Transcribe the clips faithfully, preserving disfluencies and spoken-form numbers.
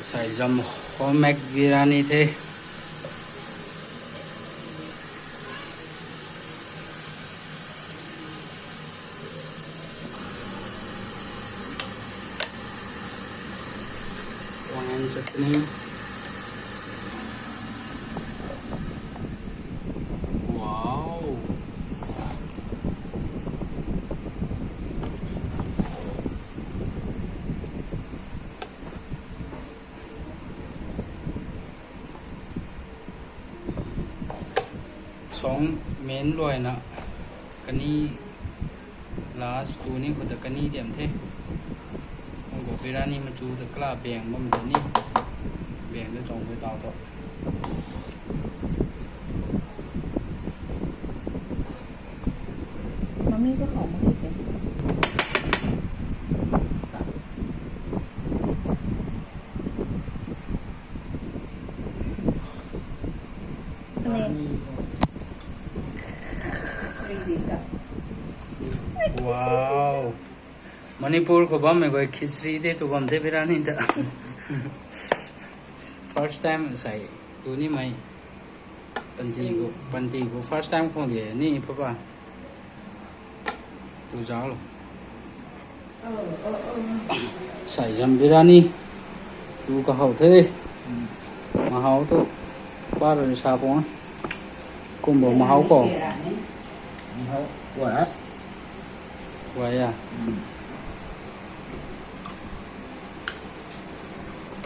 Saizam homemade biryani the. Onion chutney. Wow. Song men luaina kani last tu ni khou ta kani diam the. Ang khou biryani machu ta kala bang bam ta ni. Bang ta chong hui tau tho. Mami ko khou mak khe. Wow. Manipur khou bammei guay khichdi de tu bam de biryani ta. First time sai tu ni mei. Panty khou, panty khou first time khou de ni papa. Tu zauc lo. Saizam biryani. Tu kahow the. Mahow tu. Par rui sa pung. Kumbo mahow ko. Mahow. Wa. Wa ya.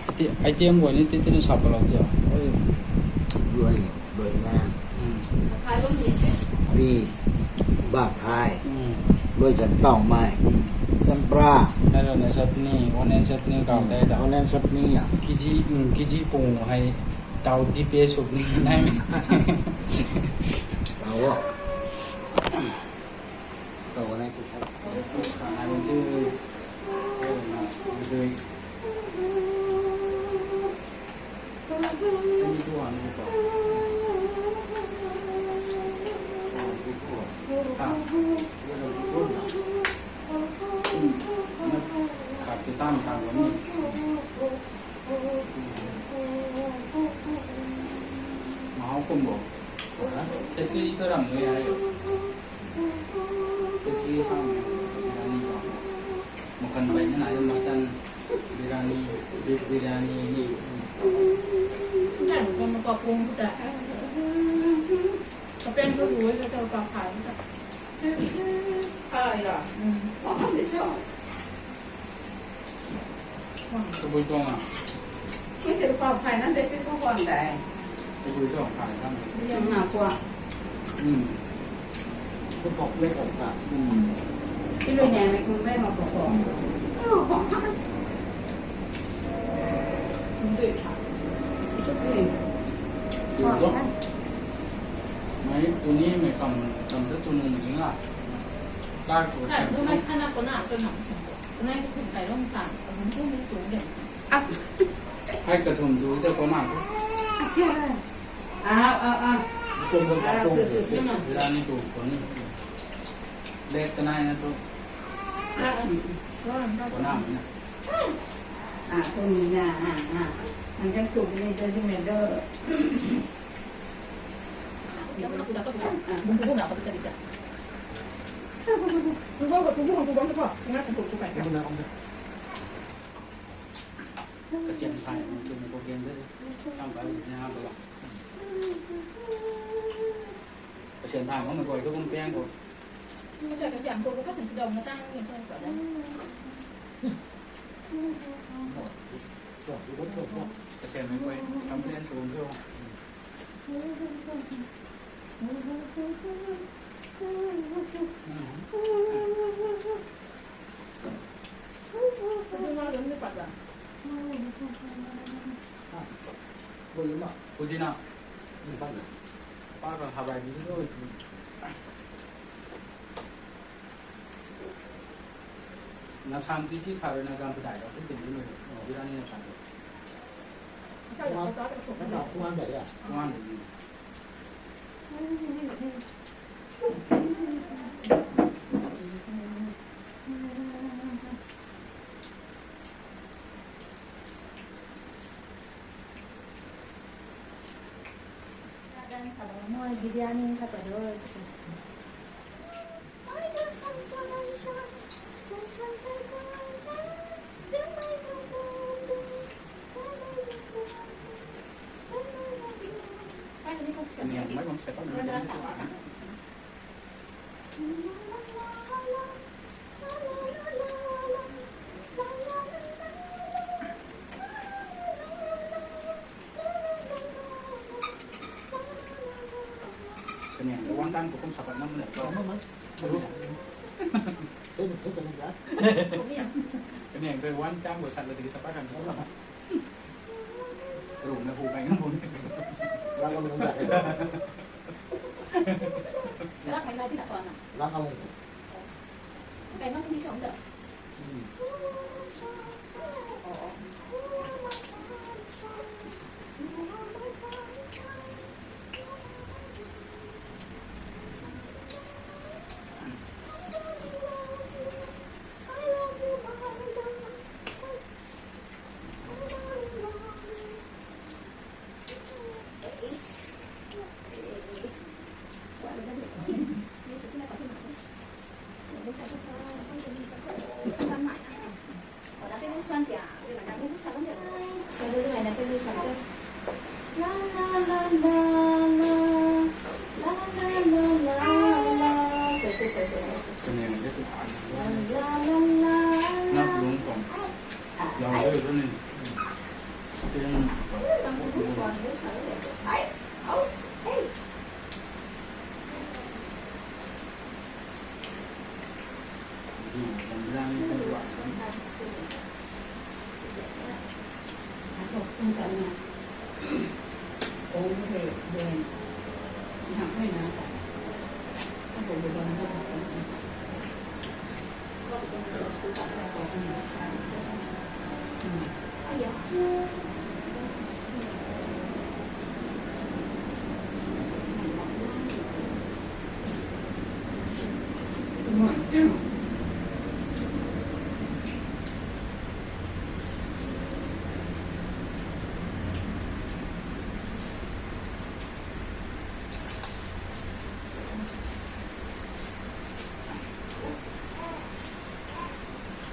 Ati, item guay ni titi ni sa palou tia. Luai, luai na. Hmm. Pi, ba thai. Hmm. Luai zan tau mai. Hmm. Sampra. Hai lo na chutney, onion chutney kau te da. Onion chutney ya. Kiji, hmm, kiji pung hai tau di pe sup ni nai mi. Tau. Tau nai tu. Mahow kumbo. Kasi karam nui ai. Kasi sang biryani ko. Makan bai na nai mutton biryani, beef biryani ni. Nai ko ma ko kung ta. Kapen ko rui ko ta ka phai ta. Phai ya. Hmm. Ko kan de so. Kabui tuang a? Mei tei pau phai na de tei pau kuang dai. Kabui tuang phai kan. Chang na kuang. Hmm. Ko pok le kan ta. Hmm. Kilo nia mei kung mei ma pok ko. Oh, pok ma. Kung dui. Just ni. Kung dui. Mei tu ni mei kam, kam ta tu nu mei nga. Kar ko. Kar ko mei khana ko na ko na. Nai ko thum kai long sa, ko hum hum ni tu de. Ah. Hai ka thum tu de ko na ko. Ah, ah, ah. Kum ko ka thum. Ah, su, su, su, na. Biryani tu ko ni. Let ka nai na tu. Ah, ah. Ko na na. Ah, ko ni na, ah, ah. Ang kan tu ni de ni me do. Kasian thai, mungkin ni ko gen de. Tam kai ni ha ba. Kasian thai, mungkin ko ko kum piang ko. Kasian ko ko kasian kidong na tang ni ko ko da. Kasian mei ko kam piang ko ko. Pudina. Pa ka habai di tu. Na sam ki si kha rui na gam padai lo, tu tin ni lo. Biryani na sam. Biryani sa pa do. Kaniang tei one time khou kum sa pat nam na so. Kaniang tei one time khou sa la tiki sa pat kan. Rung na hu kai ngam bun. Lang kam nung da. Lang kam nung.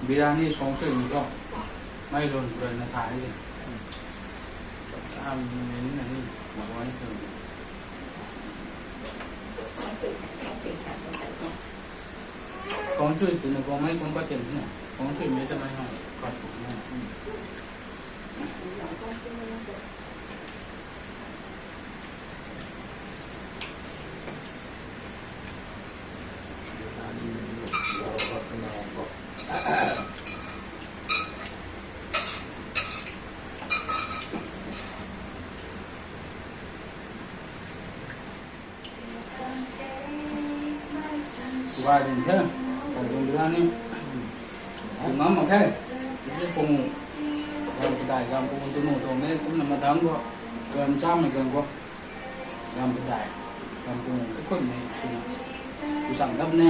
Biryani song sui ni ko. Mai lun rui na thai ni. Am ni na ni. Ma wan sui. Kong sui sui na kong mai kong ka tem na. Kong sui mai ta mai hong ka sui na. Kuay din the, kai dung biryani. Kung ngam mak khe. Isi kung gam kadai, gam kung tu nu tuang ne, kumna madang ko. Gam cham na gam ko. Gam kadai. Gam kung kakhun ni suna. Ku sang dap ne.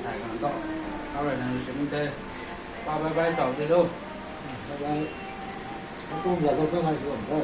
Kadai gam to. Kau rui na sini the. Pa bye bye tau the lo. Bye bye. Kung gam ko bye bye tuang the.